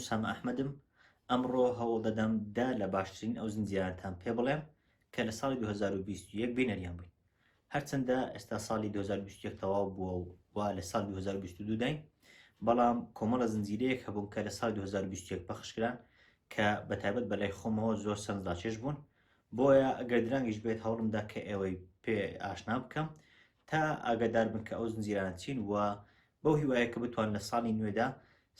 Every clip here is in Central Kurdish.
ئوسامە ئەحمەدم، ئەمڕۆ هەوڵ دەدەم دە لە باشترین ئەو زنجیرانەتان پێ بڵێم کە لە ساڵی 2021 بینەریان بووین. هەرچەندە ئێستا ساڵی 2021 تەواو بووە و وا لە ساڵی 2022 داین، بەڵام کۆمەڵە زنجیرەیەک هەبوون کە لە ساڵی 2021 پەخش کران کە بە تایبەت بەلای خۆمەوە زۆر سەرنجڕاکێش بوون، بۆیە ئەگەر درەنگیش بێت هەوڵمدا کە ئێوەی پێ ئاشنا بکەم تا ئاگادار بن کە ئەو زنجیرانە چین و بەو هیوایە کە بتوان لە ساڵی نوێدا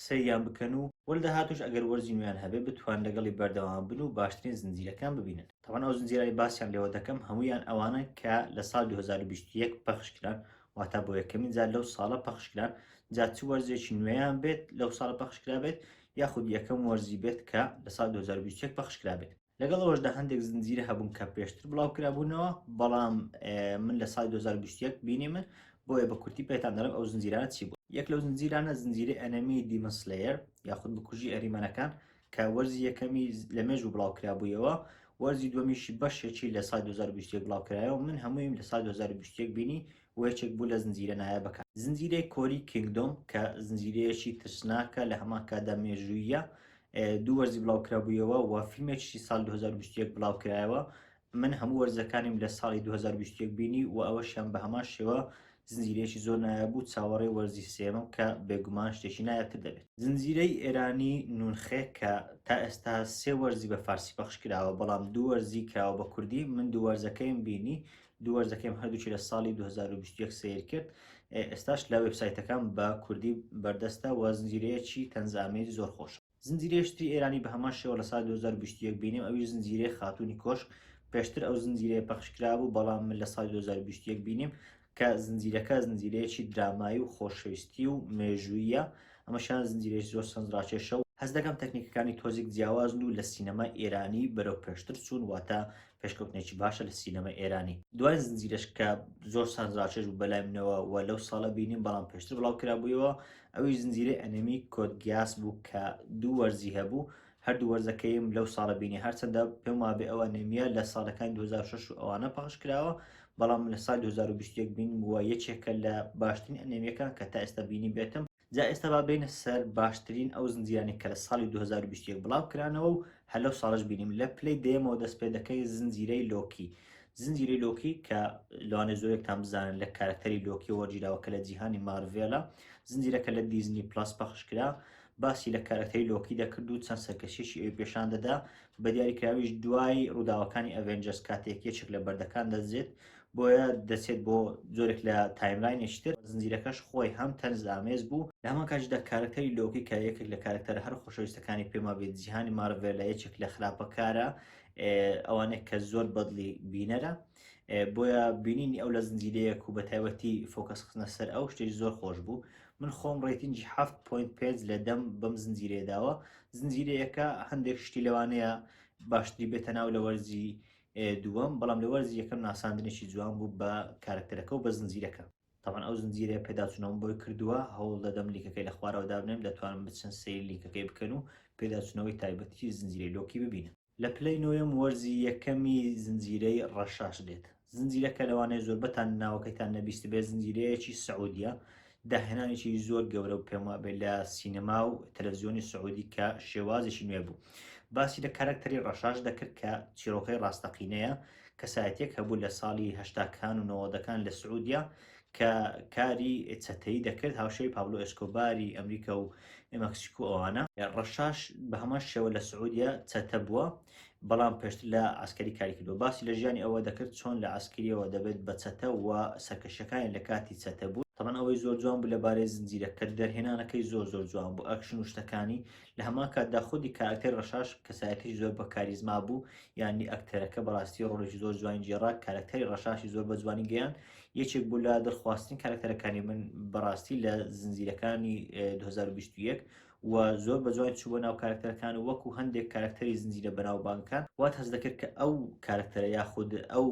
سەیریان بکەن و وە لە داهاتووش ئەگەر وەرزی نوێیان هەبێ بتوان لەگەڵی بەردەوام بن و باشترین زنجیرەکان ببینن. تەبعەن ئەو زنجیرانەی باسیان لێوە دەکەم هەموویان ئەوانەن کە لە ساڵی 2021 پەخش کران، واتا بۆ یەکەمین جار لەو ساڵە پەخش کران، جا چ وەرزێکی نوێیان بێت لەو ساڵە پەخش کرابێت یاخود یەکەم وەرزی بێت کە لە ساڵی 2021 پەخش کرابێت. لەگەڵ ئەوەشدا هەندێک زنجیرە هەبوون کە پێشتر بڵاوکرابوونەوە بەڵام من لە ساڵی 2021 بینی من بۆیە بە کورتی پێتان دەڵێم ئەو زنجیرانە چی بوو. یەک لەو زنجیرانە زنجیرەی ئەنەمی Demon Slayer یاخود بکوژی ئەهریمەنەکان کە وەرزی یەکەمی لە مێژوو بڵاوکرابوویەوە، وەرزی دووەمیشی بەشێکی لە ساڵی 2021 بڵاوکرایەوە، من هەموویم لە ساڵی 2021 بینی و یەکێک بوو لە زنجیرە نایابەکان. زنجیرەی کۆری Kingdom کە زنجیرەیەکی ترسناکە لە هەمان کاتدا مێژووییە، دوو وەرزی بڵاوکرابوویەوە و فیلمێکیشی ساڵی 2021 بڵاوکرایەوە، من هەموو وەرزەکانیم لە ساڵی 2021 بینی و ئەوەشیان بە هەمان شێوە زنجیرەیەکی زۆر نایاب بوو، چاوەڕێی وەرزی سێیەمم کە بێگومان شتێکی نایابتر دەبێت. زنجیرەی ئێرانی نونخێ کە تا ئێستا سێ وەرزی بە فارسی پەخش کراوە بەڵام دوو وەرزی کراوە بە کوردی، من دوو وەرزەکەیم بینی، دوو وەرزەکەیم هەردووکی لە ساڵی 2021 سەیر کرد، ئێستاش لە وێبسایتەکان بە کوردی بەردەستە و زنجیرەیەکی تەنزئامێزی زۆر خۆشە. زنجیرەیەکی تری ئێرانی بە هەمان شێوە لە ساڵی 2021 بینیم ئەویش زنجیرەی خاتوونی کۆشک، پێشتر ئەو زنجیرەیە پەخش کرابوو بەڵام من لە ساڵی 2021 بینیم کە زنجیرەکە زنجیرەیەکی درامایی و خۆشەویستی و مێژووییە، ئەمەشیان زنجیرەیەکی زۆر سەرنجڕاکێشە و هەست دەکەم تەکنیکەکانی تۆزێک جیاوازن و لە سینەمای ئێرانی بەرەو پێشتر چوون واتە پێشکەوتنێکی باشە لە سینەمای ئێرانی. دواین زنجیرەش کە زۆر سەرنجڕاکێش بوو بەلای منەوە و لەو ساڵە بینیم بەڵام پێشتر بڵاو کرابوویەوە ئەویش زنجیرەی ئەنێمی Code Geass بوو کە دوو وەرزی هەبوو هەردوو وەرزەکەیم لەو ساڵە بینی هەرچەندە پێم وابێ ئەو ئەنێمیە لە ساڵەکانی 2006 و ئەوانە پەخش کراوە بەڵام لە ساڵی 2021 بینیم و یەکێکە لە باشترین ئەنێمیەکان کە تا ئێستا بینی بێتم. جا ئێستا با بێینە سەر باشترین ئەو زنجیرانەی کە لە ساڵی 2021 بڵاو کرانەوە و هەر لەو ساڵەش بینیم. لە پلەی دەیەمەوە دەست پێ دەکەین زنجیرەی لۆکی. زنجیرەی لۆکی کە لەوانەیە زۆرێکتان بزانن لە کارەکتەری لۆکی وەرگیراوە کە لە جیهانی مارڤێلە. زنجیرەکە لە Disney Plus پەخش کرا. باسی لە کارەکتەری لۆکی دەکرد و چەند سەرکەشیەکی ئەوی پێشان دەدا، بە دیاریکراویش دوای ڕووداوەکانی Avengers کاتێک یەکێک لە بەردەکان دەدزێت بۆیە دەچێت بۆ جۆرێک لە timeline ێکی تر، زنجیرەکەش خۆی هەم تەنزئامێز بوو، لە هەمان کاتیشدا کارەکتەری لۆکی کە یەکێک لە کارەکتەرە هەر خۆشەویستەکانی پێم وابێت جیهانی مارڤێلە یەکێک لە خراپەکارە ئەوانەیە کە زۆر بەدڵی بینەرە بۆیە بینینی ئەو لە زنجیرەیەک و بە تایبەتی focus خستنە سەر ئەو شتێکی زۆر خۆش بوو من خۆم rating ی 7.5 لە دەم بەم زنجیرەیە داوە زنجیرەیەکە هەندێک شتی لەوانەیە باشتری بێتە ناو لە وەرزی دووەم بەڵام لە وەرزی یەکەم ناساندنێکی جوان بوو بە کارکتەرەکە و بە زنجیرەکە. تەبعەن ئەو زنجیرەیە پێداچوونەوەم بۆی کردووە هەوڵ دەدەم لینکەکەی لە خوارەوە دابنێم دەتوانن بچن سەیری لینکەکەی بکەن و پێداچوونەوەی تایبەتی زنجیرەی لۆکی ببینن. لە پلەی نۆیەم وەرزی یەکەمی زنجیرەی ڕەشاش دێت. زنجیرەکە لەوانەیە زۆربەتان ناوەکەیتان نەبیستبێت زنجیرەیەکی سعودیە داهێنانێکی زۆر گەورە و پێم وابێ لە سینەما و تەلەڤزیۆنی سعودی کە شێوازێکی نوێ بوو باسی لە کارەکتەری ڕەشاش دەکرد کە چیرۆکەی ڕاستەقینەیە کەسایەتیەک هەبوو لە ساڵی هەشتاکان و نەوەدەکان لە سعودیە کە کاری چەتەیی دەکرد هاوشێوەی پابلۆ ئێسکۆباری ئەمریکا و مەکسیکو ئەوانە. ڕەشاش بە هەمان شێوە لە سعودیە چەتە بووە بەڵام پێشتر لە عەسکەری کاری کردووە باسی لە ژیانی ئەوە دەکرد چۆن لە عەسکریەوە دەبێت بە چەتە و سەرکەشیەکانی لە کاتی چەتە بوون. تەبعەن ئەوەی زۆر جوان بوو لەبارەی زنجیرەکە دەرهێنانەکەی زۆر زۆر جوان بوو ئەکشن و شتەکانی لە هەمان کاتدا خودی کارەکتەری ڕەشاش کەسایەتیی زۆر بە کاریزما بوو یانی ئەکتەرەکە بەڕاستی ڕۆڵێکی زۆر جوانی گێڕا کارەکتەری ڕەشاشی زۆر بە جوانی گەیاند یەکێک بوو لە دڵخوازترین کارەکتەرەکانی من بەڕاستی لە زنجیرەکانی 2021 و زۆر بە جوانی چوو بۆ ناو کارەکتەرەکان و وەکو هەندێک کارەکتەری زنجیرە بەناوبانگەکان وات هەست دەکرد کە ئەو کارەکتەرە یاخود ئەو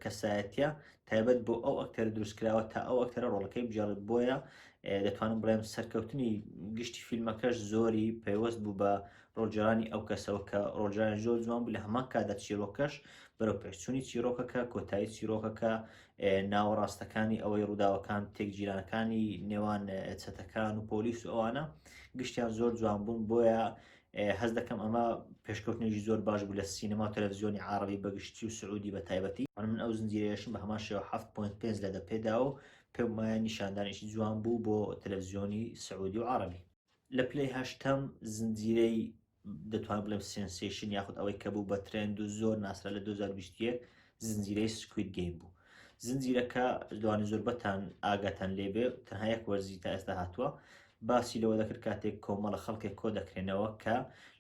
کەسایەتیە تایبەت بۆ ئەو ئەکتەرە دروست کراوە تا ئەو ئەکتەرە ڕۆڵەکەی بگێڕێت بۆیە دەتوانم بڵێم سەرکەوتنی گشتی فیلمەکەش زۆری پەیوەست بوو بە ڕۆڵگێڕانی ئەو کەسەوە کە ڕۆڵگێڕانی زۆر جوان بوو لە هەمان کاتدا چیرۆکەش بەرەو پێشچوونی چیرۆکەکە کۆتایی چیرۆکەکە ناوەڕاستەکانی ئەوەی ڕووداوەکان تێکگیرانەکانی نێوان چەتەکان و پۆلیس و ئەوانە گشتیان زۆر جوان بوون بۆیە هەست دەکەم ئەمە پێشکەوتنێکی زۆر باش بوو لە سینەما و تەلەڤزیۆنی عربی بەگشتی و سعودی بە تایبەتی. من ئەو زنجیرەیەشم بە هەمان شێوە 7.5 لە دە پێدا و پێم وایە نیشاندانێکی جوان بوو بۆ تەلەڤزیۆنی سعودی و عربی. لە پلەی هەشتەم زنجیرەی دەتوانم بڵێم sensation یاخود ئەوەی کە بوو بە trend و زۆر ناسرا لە 2021 زنجیرەی Squid Game بوو. زنجیرەکە لەوانەیە زۆربەتان ئاگاتان لێبێ تەنها یەک وەرزی تا ئێستا هاتووە باسی لەوە دەکرد کاتێک کۆمەڵە خەڵکێک کۆ دەکرێنەوە کە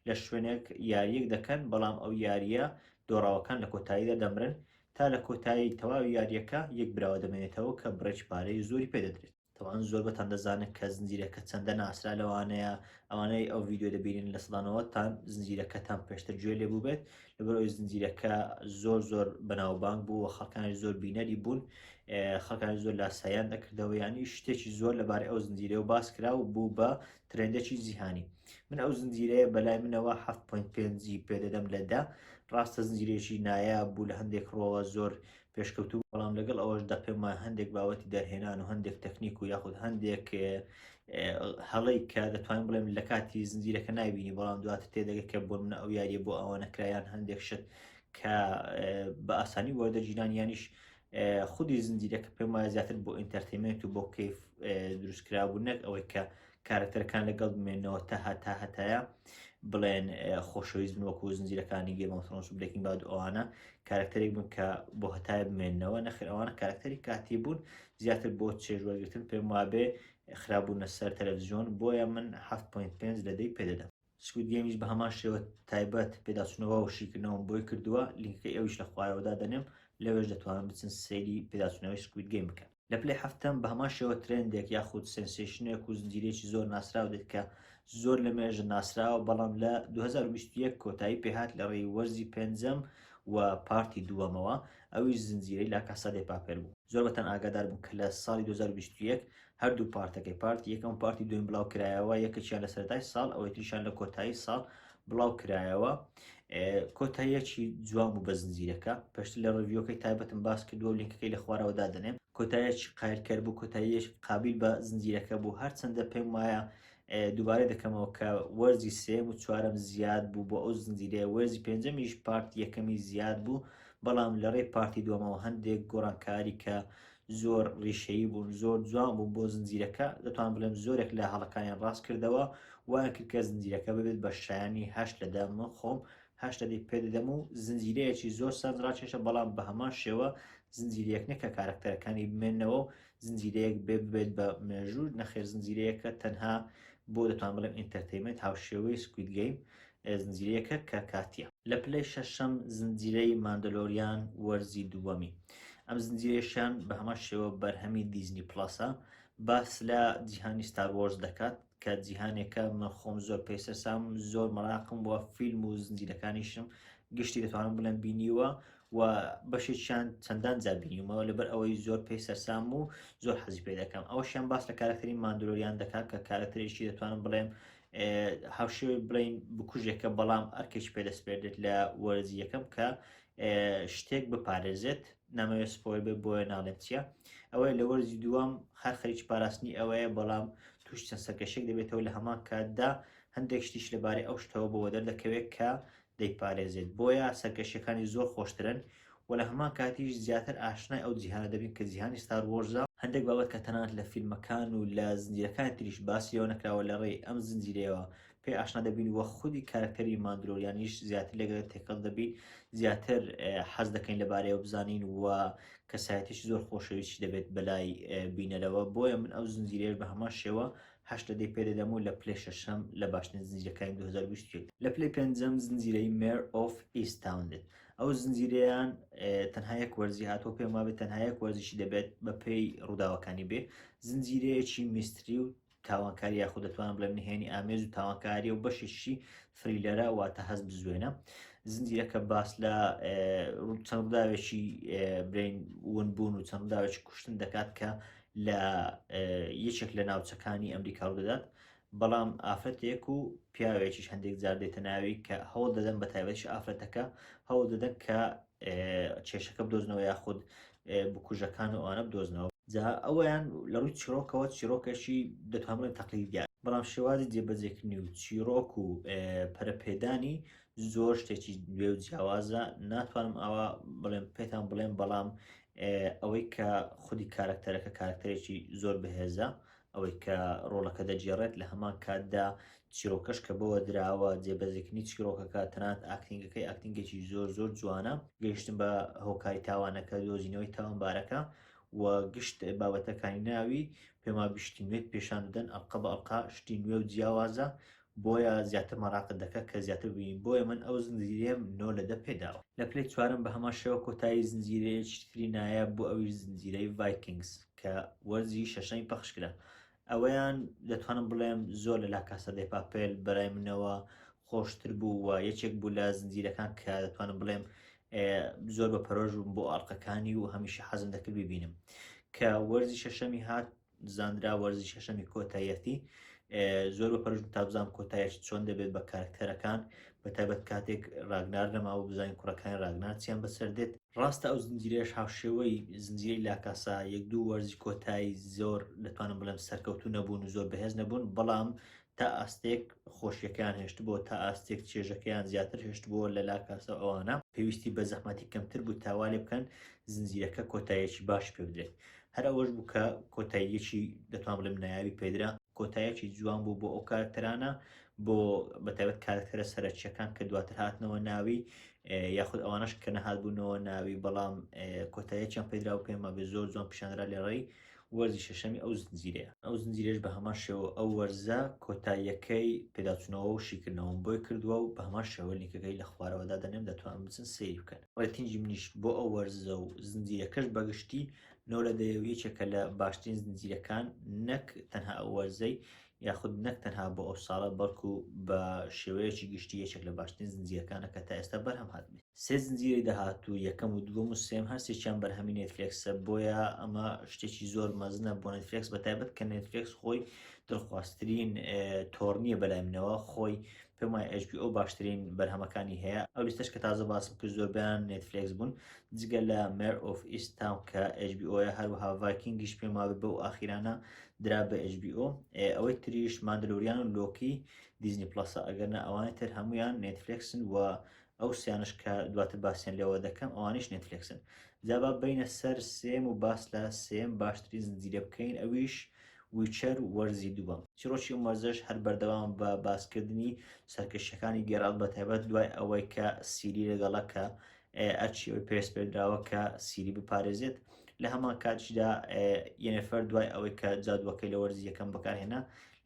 لە شوێنێک یاریەک دەکەن بەڵام ئەو یاریە دۆڕاوەکان لە کۆتاییدا دەمرن تا لە کۆتایی تەواوی یاریەکە یەک براوە دەمێنێتەوە کە بڕێکی پارەی زۆری پێدەدرێت. تەبعەن زۆربەتان دەزانن کە زنجیرەکە چەندە ناسرا لەوانەیە ئەوانەی ئەو ڤیدیۆ دەبینن 90% تان زنجیرەکەتان پێشتر گوێ لێ بووبێت لەبەر ئەوەی زنجیرەکە زۆر زۆر بەناوبانگ بوو و خەڵکانی زۆر بینەری بوون خەڵکانی زۆر لاساییان دەکردەوە یانی شتێکی زۆر لەبارەی ئەو زنجیرەیە و باس کرا و بوو بە trend ێکی جیهانی من ئەو زنجیرەیە بەلای منەوە 7.5 پێدەدەم لە دە ڕاستە زنجیرەیەکی نایاب بوو لە هەندێک ڕۆوە زۆر پێشکەوتوو بەڵام لەگەڵ ئەوەشدا پێم وایە هەندێک بابەتی دەرهێنان و هەندێک تەکنیک و یاخود هەندێک هەڵەی کە دەتوانین بڵێم لە کاتی زنجیرەکە نایبینی بەڵام دواتر تێدەگەی کە بۆ منە ئەو یاریە بۆ ئەوە نەکرایان هەندێک شت کە بە ئاسانی وەردەگیران یانیش خودی زنجیرەکە پێم وایە زیاتر بۆ entertainment و بۆ کەیف دروستکرا بوو نەک ئەوەی کە کارەکتەرەکان لەگەڵ بمێنەوە تا هەتا هەتایە بڵێن خۆشەویست بن وەکو زنجیرەکانی Game of Thrones و Breaking Bad و ئەوانە کارکتەرێک بن کە بۆ هەتایە بمێنەوە نەخێر ئەوانە کارکتەری کاتی بوون زیاتر بۆ چێژ وەرگرتن پێم وابێ خرابوونە سەر تەلەڤزیۆن بۆیە من 7.5 لە دەی پێدەدەم. Squid Game یش بە هەمان شێوە تایبەت پێداچوونەوە و شیکردنەوەم بۆی کردووە لینکەکەی ئەویش لە خوارەوە دادەنێم لەوێش دەتوانن بچن سەیری پێداچوونەوەی Squid Game بکەن. لە پلەی حەفتەم بە هەمان شێوە trend ێک یاخود sensation ێک و زنجیرەیەکی زۆر ناسراو دێت کە زۆر لە مێژە ناسراوە بەڵام لە 2021 کۆتایی پێهات لە ڕێی وەرزی پێنجەم و part ی دووەمەوە ئەویش زنجیرەی La Casa de Papel بوو. زۆربەتان ئاگادار بوون کە لە ساڵی 2021 هەردوو part ەکەی part ی یەکەم و part ی دووەمی بڵاو کرایەوە یەکێکیان لە سەرەتای ساڵ ئەوەی تریشان لە کۆتایی ساڵ بڵاو کرایەوە کۆتاییەکی جوان بوو بە زنجیرەکە پێشتر لە review ەکەی تایبەتم باس کردووە و لینکەکەی لە خوارەوە دادەنێم کۆتاییەکی قایلکەر بوو کۆتاییەکی قابیل بە زنجیرەکە بوو هەرچەندە پێم وایە دووبارە دەکەمەوە کە وەرزی سێم و چوارەم زیاد بوو بۆ ئەو زنجیرەیە وەرزی پێنجەمیش part یەکەمی زیاد بوو بەڵام لە ڕێی part ی دووەمەوە هەندێک گۆڕانکاری کە زۆر ڕیشەیی بوون زۆر جوان بوون بۆ زنجیرەکە دەتوانم بڵێم زۆرێک لە هەڵەکانیان ڕاست کردەوە وایان کرد کە زنجیرەکە ببێت بە شایانی هەشت لە دە من خۆم هەشت لە دەی پێ دەدەم و زنجیرەیەکی زۆر سەرنجڕاکێشە بەڵام بە هەمان شێوە زنجیرەیەک نییە کە کارەکتەرەکانی بمێنەوە و زنجیرەیەک بێ ببێت بە مێژوو نەخێر زنجیرەیەکە تەنها بۆ دەتوانم بڵێم entertainment هاوشێوەی Squid Game زنجیرەیەکە کە کاتیە. لە پلەی شەشەم زنجیرەی Mandalorian وەرزی دووەمی ئەم زنجیرەیەشیان بە هەمان شێوە بەرهەمی Disney Plus ە باس لە جیهانی Star Wars دەکات کە جیهانێکە من خۆم زۆر پێی سەرسام زۆر مەراقم بووە فیلم و زنجیرەکانیشم گشتی دەتوانم بڵێم بینیوە و بەشێکیان چەندان جار بینیومەوە لەبەر ئەوەی زۆر پێی سەرسام و زۆر حەزی پێ دەکەم ئەوەشیان باس لە کارکتەری Mandalorian دەکات کە کارکتەرێکی دەتوانم بڵێم هاوشێوەی بڵین بکوژێکە بەڵام ئەرکێکی پێدەسپێردێت لە وەرزی یەکەم کە شتێک بپارێزێت نامەوێت spoil بێ بۆیە ناڵێم چییە ئەوەیە لە وەرزی دووەم هەر خەریکی پاراستنی ئەوەیە بەڵام توش چەند سەرکەشێک دەبێتەوە لە هەمان کاتدا هەندێک شتیش لەبارەی ئەو شتەوە بۆ دەردەکەوێت کە دەیپارێزێت بۆیە سەرکەشیەکانی زۆر خۆشترن و لە هەمان کاتیش زیاتر ئاشنای ئەو جیهانە دەبین کە جیهانی Star Wars ە. هەندێک بابەت کە تەنانەت لە فیلمەکان و لە زنجیرەکانی تریش باسی لێوە نەکراوە لە ڕێی ئەم زنجیرەیەوە پێی ئاشنا دەبین و خودی کارەکتەری Mandalorian یش زیاتر لەگەڵ تێکەڵ دەبین زیاتر حەز دەکەین لەبارەیەوە بزانین و کەسایەتیش زۆر خۆشەویستی دەبێت بەلای بینەرەوە بۆیە من ئەو زنجیرەیەش بە هەمان شێوە هەشت لە دەی پێدەدەم و لە پلەی شەشەم لە باشترین زنجیرەکانی 2021. لە پلەی پێنجەم زنجیرەی Mare of Easttown دێت. ئەو زنجیرەیان تەنها یەک وەرزی هاتووە پێم وابێت تەنها یەک وەرزیشی دەبێت بە پێی ڕووداوەکانی بێ زنجیرەیەکی mystery و تاوانکاری یاخود دەتوانم بڵێم نهێنی ئامێز و تاوانکاری و بەشێکی thriller ە واتە هەست بزوێنە زنجیرەکە باس لە چەند ڕووداوێکی برین ون بوون و چەند ڕووداوێکی کوشتن دەکات کە لە یەکێک لە ناوچەکانی ئەمریکا ڕوودەدات. بەڵام ئافرەتێک و پیاوێکیش هەندێک جار دێتە ناوی کە هەوڵ دەدەن بە تایبەتیش ئافرەتەکە هەوڵ دەدەن کە کێشەکە بدۆزنەوە یاخود بکوژەکان و ئەوانە بدۆزنەوە. جا ئەوەیان لە ڕووی چیڕۆکەوە چیڕۆکێکی دەتوانم بڵێم تەقلیدیە، بەڵام شێوازی جێبەجێکردنی و چیڕۆک و پەرەپێدانی زۆر شتێکی نوێ و جیاوازە، ناتوانم ئاوا بڵێم پێتان بڵێم، بەڵام ئەوەی کە خودی کارەکتەرەکە کارەکتەرێکی زۆر بەهێزە، ئەوەی کە ڕۆڵەکە دەگێڕێت لە هەمان کاتدا چیرۆکەش کە بەوە دراوە جێبەجێکردنی چیرۆکەکە تەنانەت acting ەکەی acting ێکی زۆر زۆر جوانە گەیشتن بە هۆکاری تاوانەکە دۆزینەوەی تاوانبارەکە و گشت بابەتەکانی ناوی پێما بشتی نوێت پێشان دەدەن ئەڵقە بە ئەڵقە شتی نوێ و جیاوازە بۆیە زیاتر مەراقت دەکات کە زیاتر ببینی بۆیە من ئەو زنجیرەیەم نۆ لە دە پێداوە. لە پلەی چوارەم بە هەمان شێوە کۆتایی زنجیرەیەکی تری نایاب بوو ئەویش زنجیرەی Vikings کە وەرزی شەشەمی پەخش کرا ئەوەیان دەتوانم بڵێم زۆر لە لا کاسا دێ پاپێل بەرای منەوە خۆشتر بوو و یەکێک بوو لە زنجیرەکان کە دەتوانم بڵێم زۆر بە پەرۆش بووم بۆ ئاڵقەکانی و هەمیشە حەزم دەکرد ببینم کە وەرزی شەشەمی هات زانرا وەرزی شەشەمی کۆتاییەتی زۆر بە پەرۆش تا بزانم کۆتایش چۆن دەبێت بە کارکتەرەکان بە تایبەت کاتێک ڕاگنار نەماوە بزانین کوڕەکانی ڕاگنار چیان بەسەر دێت. ڕاستە ئەو زنجیرەیەش هاوشێوەی زنجیرەی لاکاسا یەک دوو وەرزی کۆتایی زۆر دەتوانم بڵێم سەرکەوتوو نەبوون و زۆر بەهێز نەبوون بەڵام تا ئاستێک خۆشیەکەیان هێشتبووە تا ئاستێک چێژەکەیان زیاتر هێشتبووە لە لاکاسا و ئەوانە پێویستی بە زەحمەتی کەمتر بوو تا وا لێ بکەن زنجیرەکە کۆتاییەکی باش پێ بدرێت هەر ئەوەش بوو کە کۆتاییەکی دەتوانم بڵێم نایابی پێدرا کۆتاییەکی جوان بوو بۆ ئەو کارکتەرانە بۆ بەتایبەت کارکتەرە سەرەکیەکان کە دواتر هاتنەوە ناوی یاخود ئەوانەش کە نەهاتبوونەوە ناوی بەڵام کۆتاییەکیان پێدرا و پێم وابێ زۆر جوان پیشاندرا لێڕێی وەرزی شەشەمی ئەو زنجیرەیە. ئەو زنجیرەش بە هەمان شێوە ئەو وەرزە کۆتاییەکەی پێداچوونەوە و شیکردنەوەم بۆی کردووە و بە هەمان شێوە لینکەکەی لە خوارەوە دادەنێم دەتوانن بچن سەیری بکەن. rating ی منیش بۆ ئەو وەرزە و زنجیرەکەش بەگشتی نۆ لە دەیە و یەکێکە لە باشترین زنجیرەکان نەک تەنها ئەو وەرزەی یاخود نەک تەنها بۆ ئەو ساڵە بەڵکو بە شێوەیەکی گشتی یەکێک لە باشترین زنجیرەکانە کە تا ئێستا بەرهەم هاتبێت. سێ زنجیرەی داهاتوو یەکەم و دووەم و سێم هەرسێکیان بەرهەمی نێتفلێکسە بۆیە ئەمە شتێکی زۆر مەزنە بۆ نێتفلێکس بە تایبەت کە نێتفلێکس خۆی دڵخوازترین تۆڕ نییە بەلای منەوە خۆی پێم وایە HBO باشترین بەرهەمەکانی هەیە ئەو لیستەش کە تازە باسم کرد زۆربەیان نێتفلێکس بوون جگە لە Mare of Easttown کە HBO یە هەروەها ڤایکینگیش پێم وابێ بەو ئاخیرانە درا بە HBO ئەوەی تریش ماندلۆریان و لۆکی دیزنی پڵەسە ئەگەرنا ئەوانی تر هەمویان نێتفلێکسن و ئەو سیانش کە دواتر باسیان لێوە دەکەم ئەوانیش نێتفلێکسن جا با بینە سەر سێم و باس لە سێم باشترین زنجیرە بکەین ئەویش ویچەر وەرزی دووەم چیرۆکی ئەم وەرزەش هەر بەردەوام بە باسکردنی سەرکەشیەکانی گێراڵت بە تایبەت دوای ئەوەی کە سیری لەگەڵە کە ئەرچی ئەوەی پێسپێردراوە کە سیری بپارێزێت لە هەمان کاتیشدا یەنێفەر دوای ئەوەی کە جادووەکەی لە وەرزی یەکەم بەکارهێنا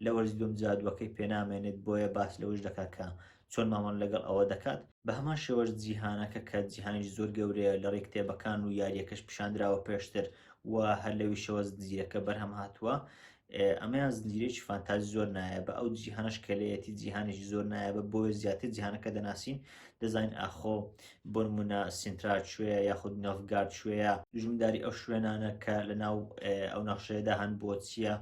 لە وەرزی دووەم جادووەکەی پێنامێنێت بۆیە باس لەوەش دەکات کە چۆن مامەڵە لەگەڵ ئەوە دەکات بە هەمان شێوەش جیهانەکە کە جیهانێکی زۆر گەورەیە لە ڕێی کتێبەکان و یاریەکەش پیشاندراوە پێشتر و هەر لەویشەوە زنجیرەکە بەرهەم هاتووە ئەمەیان زنجیرێکی فانتازی زۆر نایابە ئەو جیهانەش کە لێیەتی جیهانێکی زۆر نایابە بۆیە زیاتر جیهانەکە دەناسین دەزانین ئاخۆ بۆ نمونە سینترا کوێیە یاخود نۆڤگارد کوێیە دوژمنداری ئەو شوێنانە کە لە ناو ئەو نەخشەیەدا هەن بۆ چییە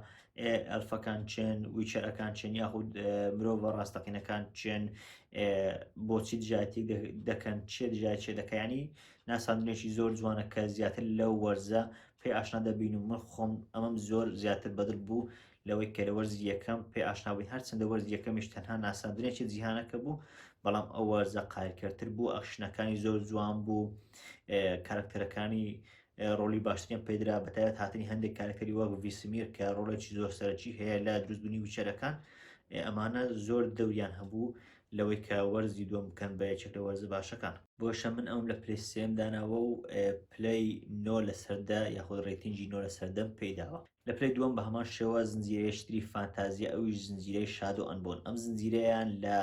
ئەلفەکان چێن ویچەرەکان چێن یاخود مرۆڤە ڕاستەقینەکان چێن بۆچی دژایەتی دەکەن چێ دژای چێ دەکەیانی ناساندنێکی زۆر جوانە کە زیاتر لەو وەرزە پێ ئاشنا دەبین و من خۆم ئەمەم زۆر زیاتر بەدڵ بوو لەوەی کە لە وەرزی یەکەم پێ ئاشنا بووین هەرچەندە وەرزی یەکەمیش تەنها ناساندنێکی جیهانەکە بوو بەڵام ئەو وەرزە قایلکەرتر بوو ئەکشنەکانی زۆر جوان بوو کارکتەرەکانی ڕۆڵی باشتریان پێدرا بەتایبەت هاتنی هەندێک کارکتەری وەک ڤیسمیر کە ڕۆڵێکی زۆر سەرەکی هەیە لە دروستبوونی ویچەرەکان ئەمانە زۆر دەوریان هەبوو لەوەی کە وەرزی دووەم بکەن بە یەکێک لە وەرزە باشەکان. بۆشە من ئەوم لە پلەی سێم داناوە و پلەی نۆ لەسەر دە یاخود rating ی نۆ لەسەر دەم پێی داوە. لە پلەی دووەم بە هەمان شێوە زنجیرەیەکی تری فانتازیە ئەویش زنجیرەی Shadow and Bone ئەم زنجیرەیان لە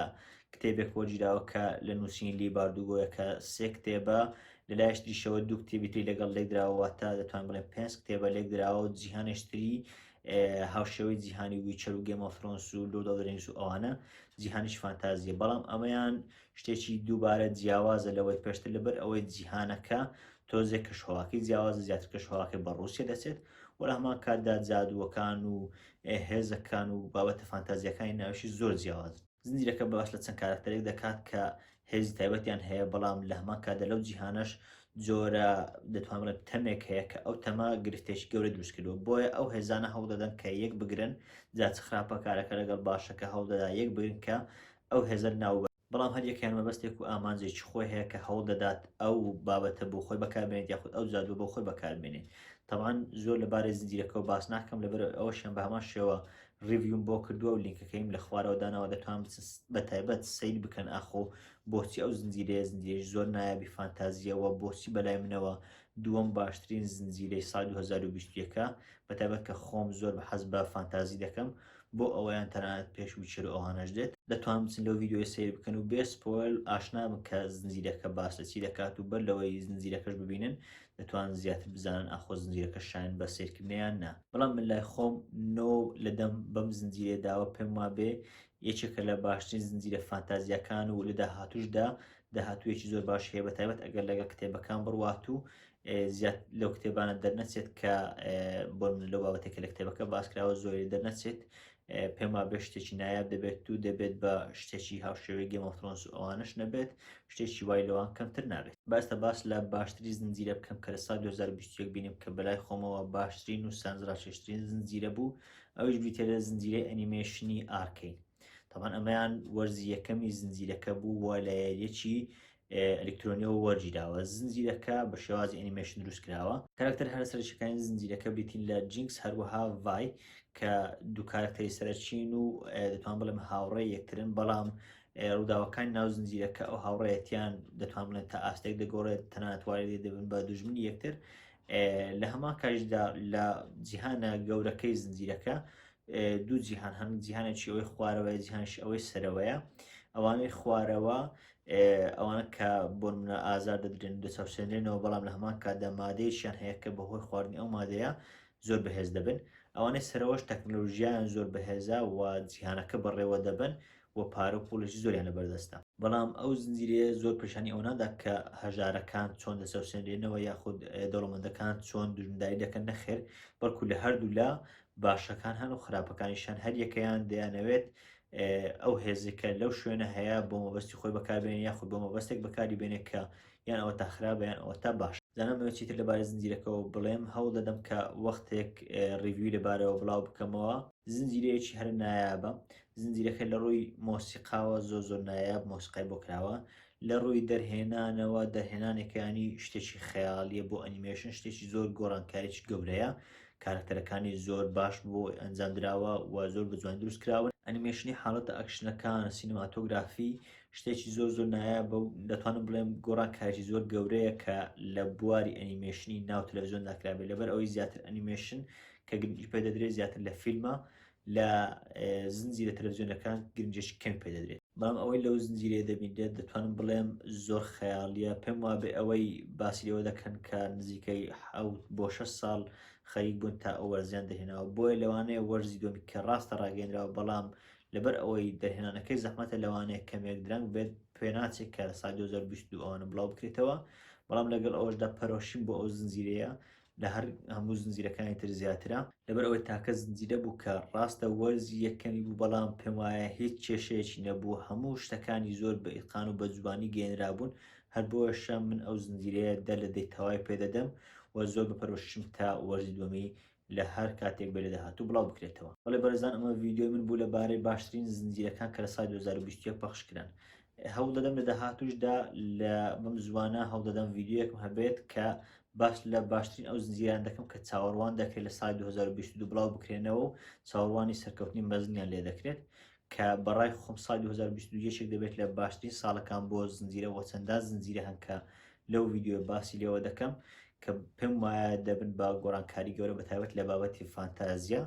کتێبێک وەرگیراوە کە لە نووسینی لی باردوگۆیە کە سێ کتێبە لە لایەکی تریشەوە دوو کتێبی تری لەگەڵ لێکدراوە واتە دەتوانین بڵێن پێنج کتێبە لێکدراوە و جیهانێکی تری هاوشێوەی جیهانی ویچەر و Game of Thrones و Lord of Rings و ئەوانە جیهانیش فانتازیە بەڵام ئەمەیان شتێکی دووبارە جیاوازە لەوەی پێشتر لەبەر ئەوەی جیهانەکە تۆزێک کەشوهەواکەی جیاوازە، زیاتر کەشوهەواکەی بە ڕووسیە دەچێت و لە هەمان کاتدا جادووەکان و هێزەکان و بابەتە فانتازیەکانی ناویشی زۆر جیاوازن. زنجیرەکە باس لە چەند کارەکتەرێک دەکات کە هێزی تایبەتیان هەیە، بەڵام لە هەمان کاتدا لەو جیهانەش جۆرە دەتوانم بڵێم تەمێک هەیە کە ئەو تەمە گرفتێکی گەورە دروست کردووە، بۆیە ئەو هێزانە هەوڵ دەدەن کە یەک بگرن، جا چ خراپەکارەکە لەگەڵ باشەکە هەوڵ دەدا یەک بگرن کە ئەو هێزە لەناو بەڵام هەر یەکەیان مەبەستێک و ئامانجێکی خۆی هەیە کە هەوڵ دەدات ئەو بابەتە بۆ خۆی بەکاربێنێت یاخود ئەو جادووە بۆ خۆی بەکاربێنێت. تەبعەن زۆر لەبارەی زنجیرەکەوە باس ناکەم لەبەر ئەوەشیان بە هەمان شێوە review م بۆ کردووە و لینکەکەیم لە خوارەوە داناوە دەتوان بچن بە تایبەت سەیر بکەن ئاخۆ بۆچی ئەو زنجیرەیە زنجیرەی زۆر نایابی فانتازیەوە بۆچی بەلای منەوە دووەم باشترین زنجیرەی ساڵی 2021 بە تایبەت کە خۆم زۆر بە حەز بە فانتازی دەکەم بۆ ئەوەیان تەنانەت پێش Witcher و ئەوانەش دێت. دەتوان بچن لەو ڤیدیۆیە سەیر بکەن و بێ spoil ئاشنا بن کە زنجیرەکە باس لە چی دەکات و بەر لەوەی زنجیرەکەش ببینن دەتوان زیاتر بزانن ئاخۆ زنجیرەکە شایەن بە سەیرکردنە یان نا. بەڵام من لای خۆم نۆ لە دەم بەم زنجیرەیە داوە پێم وابێ یەکێکە لە باشترین زنجیرە فانتازیاکان و لە داهاتووشدا داهاتوویەکی زۆر باش هەیە بەتایبەت ئەگەر لەگەڵ کتێبەکان بڕوات و زیاد لەو کتێبانە دەرنەچێت کە بۆ من لەو بابەتێک کە لە کتێبەکە باسکراوە زۆری دەرنەچێت پێم وابێ شتێکی نایاب دەبێت و دەبێت بە شتێکی هاوشێوەی Game of Thrones و ئەوانش نەبێت شتێکی وای لەوان کەمتر نابێت. باشتە باس لە باشترین زنجیرە بکەم کە لە ساڵی 2021 بینیم کە بەلای خۆمەوە باشترین و سەرنجڕاکێشترین زنجیرە بوو ئەویش بریتیە لە زنجیرەی ئەنیمەیشنی Arcane تەبعەن ئەمەیان وەرزی یەکەمی زنجیرەکە بوو و لە یاریەکی ئەلیکترۆنیەوە وەرگیراوە. زنجیرەکە بە شێوازی ئەنیمەیشن دروست کراوە. کارەکتەر هەرە سەرەکیەکانی زنجیرەکە بریتین لە جینکس هەروەها ڤای کە دوو کارەکتەری سەرەکین و دەتوان بڵێم هاوڕێ یەکترن بەڵام ڕووداوەکانی ناو زنجیرەکە ئەو هاوڕێیەتیان دەتوان بڵێن تا ئاستێک دەگۆڕێت تەنانەت وای لێ دەبن بە دوژمنی یەکتر لە هەمان کاتیشدا لە جیهانە گەورەکەی زنجیرەکە دوو جیهان هەن جیهانێکی ئەوەی خوارەوەیە جیهانێکی ئەوەی سەرەوەیە ئەوانەی خوارەوە ئەوانە کە بۆ منە ئازار دەدرێن و دەچەوسێنرێنەوە بەڵام لە هەمان کاتدا مادەیەکیان هەیە کە بەهۆی خواردنی ئەو مادەیە زۆر بەهێز دەبن ئەوانەی سەرەوەش تەکنەلۆژیایان زۆر بەهێزە و جیهانەکە بەڕێوە دەبن و پارە و پوڵێکی زۆریان لەبەردەستە. بەڵام ئەو زنجیرەیە زۆر پێشانی ئەوە نادا کە هەژارەکان چۆن دەچەوسێنرێنەوە یاخود دەوڵەمەندەکان چۆن دوژمنداری دەکەن نەخێر بەڵکو لە هەردوو لا باشەکان هەن و خراپەکانیشان هەریەکەیان دەیانەوێت ئەو هێزێک کە لەو شوێنە هەیە بۆ مەبەستی خۆی بەکاربێنێ یاخود بۆ مەبەستێک بەکاری بێنێ کە یان ئەوە تا خراپە یان ئەوە تا باش زانم چیتر لەبارەی زنجیرەکەەوە بڵێم هەوڵ دەدەم کە وەختێک review ی لەبارەوە بڵاو بکەمەوە زنجیرەیەکی هەر نایابە زنجیرەکە لە ڕووی مۆسیقاوە زۆر زۆر نایاب مۆسیقای بۆ کراوە لە ڕووی دەرهێنانەوە دەرهێنانێکیانی شتێکی خەیاڵیە بۆ ئەنیمێشن شتێکی زۆر گۆڕانکاریی گەورەیە کارەکتەرەکانی زۆر باش بۆ ئەنجام دراوە و زۆر بە جوانی دروست کراون ئەنیمێشنی حاڵەتە ئەکشنەکان سینەماتۆگرافی شتێکی زۆر زۆر نایابە و دەتوانم بڵێم گۆڕانکاریی زۆر گەورەیە کە لە بواری ئەنیمێشنی ناو تەلەڤزیۆندا کرابێت لەبەر ئەوەی زیاتر ئەنیمێشن کە گرنگی پێ دەدرێت زیاتر لە فیلمە لە زنجیرە تەلەڤزیۆنەکان گرنگێکی کەم پێ دەدرێت بەڵام ئەوەی لەو زنجیرەیە دەبینرێت دەتوانم بڵێم زۆر خەیاڵیە پێم وابێ ئەوەی باسی لێوە دەکەن کە نزیکەی حەوت بۆ شەش ساڵ خەریک بوون تا ئەو وەرزیان دەهێناوە بۆیە لەوانەیە وەرزی دووەمی کە ڕاستە ڕاگەیەنراوە بەڵام لەبەر ئەوەی دەرهێنانەکەی زەحمەتە لەوانەیە کەمێک درەنگ بێت پێناچێت کە لە ساڵی 2022 ئەوانە بڵاو بکرێتەوە بەڵام لەگەڵ ئەوەشدا پەرۆشیم بۆ ئەو زنجیرەیە لە هەر هەموو زنجیرەکانی تر زیاترە لەبەر ئەوەی تاکە زنجیرە بوو کە ڕاستە وەرزی یەکەمی بوو بەڵام پێم وایە هیچ کێشەیەکی نەبوو هەموو شتەکانی زۆر بە ئیتقان و بە جوانی گەیەنرابوون هەر بۆیەشە من ئەو زنجیرەیە دە لە دەی تەوای پێدەدەم و زۆر بە پەرۆشم تا وەرزی دووەمی لە هەر کاتێک بێ لە داهاتوو بڵاو بکرێتەوە. بەڵێ بەڕێزان ئەمە ڤیدیۆی من بوو لە بارەی باشترین زنجیرەکان کە لە ساڵی 2021 پەخش کران. هەوڵ دەدەم لە داهاتووشدا لە بەم زووانە هەوڵ دەدەم ڤیدیۆیەکم هەبێت کە باس لە باشترین ئەو زنجیران دەکەم کە چاوەڕوان دەکرێت لە ساڵی 2022 بڵاو بکرێنەوە و چاوەڕوانی سەرکەوتنی مەزنیان لێ دەکرێت کە بەڕای خۆم ساڵی 2022 یەکێک دەبێت لە باشترین ساڵەکان بۆ زنجیرە وە چەندان زنجیرە هەن کە لەو ڤیدیۆ باسی لێوە دەکەم کە پێم وایە دەبن بە گۆڕانکاری گەورە بە تایبەت لە بابەتی فانتازیا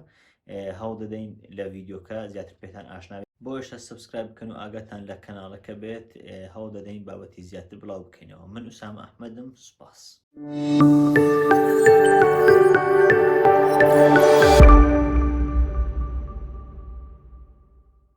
هەوڵ دەدەین لە ڤیدیۆکە زیاتر پێتان ئاشنا بۆ ئێشتا subscribe بکەن و ئاگاتان لە کەناڵەکە بێت هەوڵ دەدەین بابەتی زیاتر بڵاو بکەینەوە من ئوسامە ئەحمەدم سوپاس.